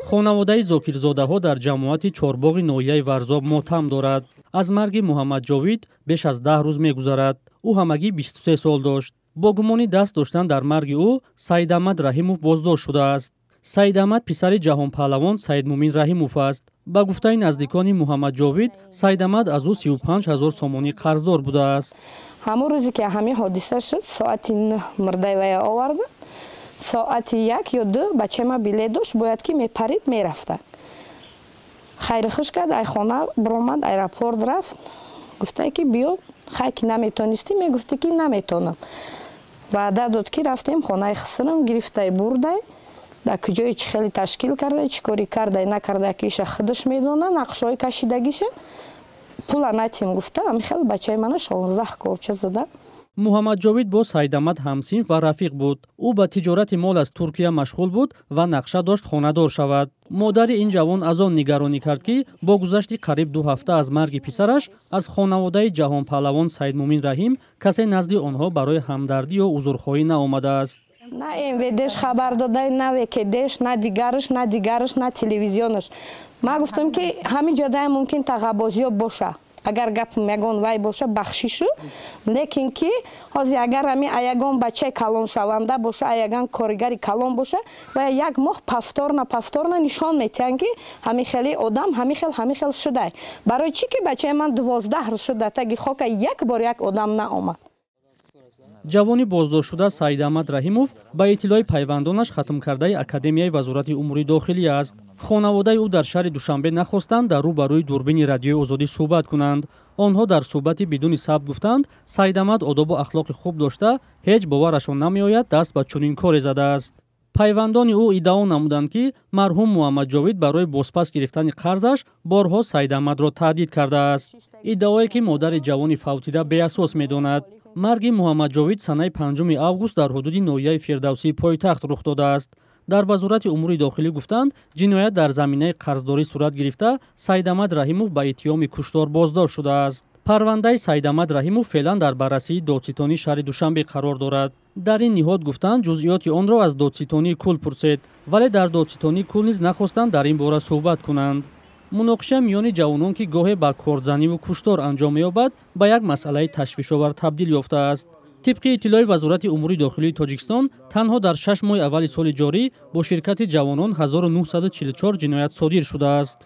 Хонаводаи Зокирзодаҳо дар ҷамоати Чорбоғи ноҳияи Варзоб мотам дорад. Аз марги Муҳаммадҷовид беш аз 10 рӯз мегузарад. Ӯ ҳамагӣ 23 сол дошт. Бо гумони даст доштан дар марги ӯ Саидамад Раҳимов боздошт шудааст. Саидамад писари ҷаҳонпаҳлавон Саидмумин Раҳимов аст. Ба гуфтаи наздикони Муҳаммадҷовид, Саидамад аз ӯ 35 ҳазор сомонӣ қарздор будааст. Ҳамон рӯзе ки ҳамин ҳодиса шуд, соати 9 мурдаи вая оварданд. Соати 1 ё 2 бачаи ман билет дошт, бояд ки мепарид, мерафта. Хайри хуш кард, ай хона биромад, аэропорт рафт. Гуфтае ки биё, хай ки наметонистӣ, мегуфтӣ ки наметонам. Ваъда дод ки рафтем хонаи хисрам, гирифтай бурдай. Дар куҷое чӣ хеле ташкил кардай, чӣ корӣ кардай, накардай, ки иша худаш медона, нақшҳои кашидагиша. Пула натим гуфта, ҳамин хел бачаи мана 16 корча зада. Муҳаммадҷовид бо Саидамад ҳамсинф ва рафиқ буд. Ӯ ба тиҷорати мол аз Туркия машғул буд ва нақша дошт хонадор шавад. Модари ин ҷавон аз он нигаронӣ кард, ки бо гузашти қариб 2 ҳафта аз марги писараш аз хонаводаи ҷаҳонпаҳлавон Саидмумин Раҳим касе назди онҳо барои ҳамдардӣ ё узрхоҳӣ наомадааст. На МВДш хабар додай, на ВКДш, на дигараш, на дигараш, на телевизионаш. Ман гуфтам ки ҳамин ҷодай мумкин тағабозиё боша. Агар гап ягон вай боша, бахшишу, лекин ки ҳозир агар ҳамин ягон бачаи калоншаванда боша, ягон коригари калон боша, ва як моҳ повторно повторно нишон метиҳанд, ки ҳамин хели одам ҳамин хел ҳамин хел шудай. Барои чӣ ки бачаи ман 12 рӯз шуд дар таги хока, як бор як одам наомад. Ҷавони боздоштшуда Саидамад Раҳимов ба иттилои пайвандонаш хатмкардаи Академияи Вазорати умури дохилӣ аст. Хонаводаи ӯ дар шаҳри Душанбе нахостанд дар рӯ ба рӯи дурбини Радиои Озодӣ суҳбат кунанд. Онҳо дар суҳбати бидуни сабт гуфтанд, Саидамад одобу ахлоқи хуб дошта, ҳеҷ боварашон намеояд даст ба чунин коре задааст. Пайвандони ӯ иддао намуданд, ки марҳум Муҳаммадҷовид барои бозпас гирифтани қарзаш борҳо Саидамадро таҳдид кардааст. Иддаое ки модари ҷавони фавтида беасос медонад. Марги Муҳаммадҷовид санаи 5 август дар ҳудуди ноҳияи Фирдавсии пойтахт рух додааст. Дар Вазорати умури дохилӣ гуфтанд, ҷиноят дар заминаи қарздорӣ сурат гирифта, Саидамад Раҳимов ба иттиҳоми куштор боздошт шудааст. Парвандаи Саидамад Раҳимов феълан дар баррасии додситонии шаҳри Душанбе қарор дорад. Дар ин ниҳод гуфтанд, ҷузъиёти онро аз додситонии кул пурсед, вале дар додситонии кул низ нахостанд дар ин бора суҳбат кунанд. Муноқиша миёни ҷавонон, ки гоҳе ба кордзаниву куштор анҷом меёбад, ба як масъалаи ташвишовар табдил ёфтааст. Тибқи иттилои Вазорати умури дохилии Тоҷикистон, танҳо дар 6 моҳи аввали соли ҷорӣ бо ширкати ҷавонон 1944 ҷиноят содир шудааст.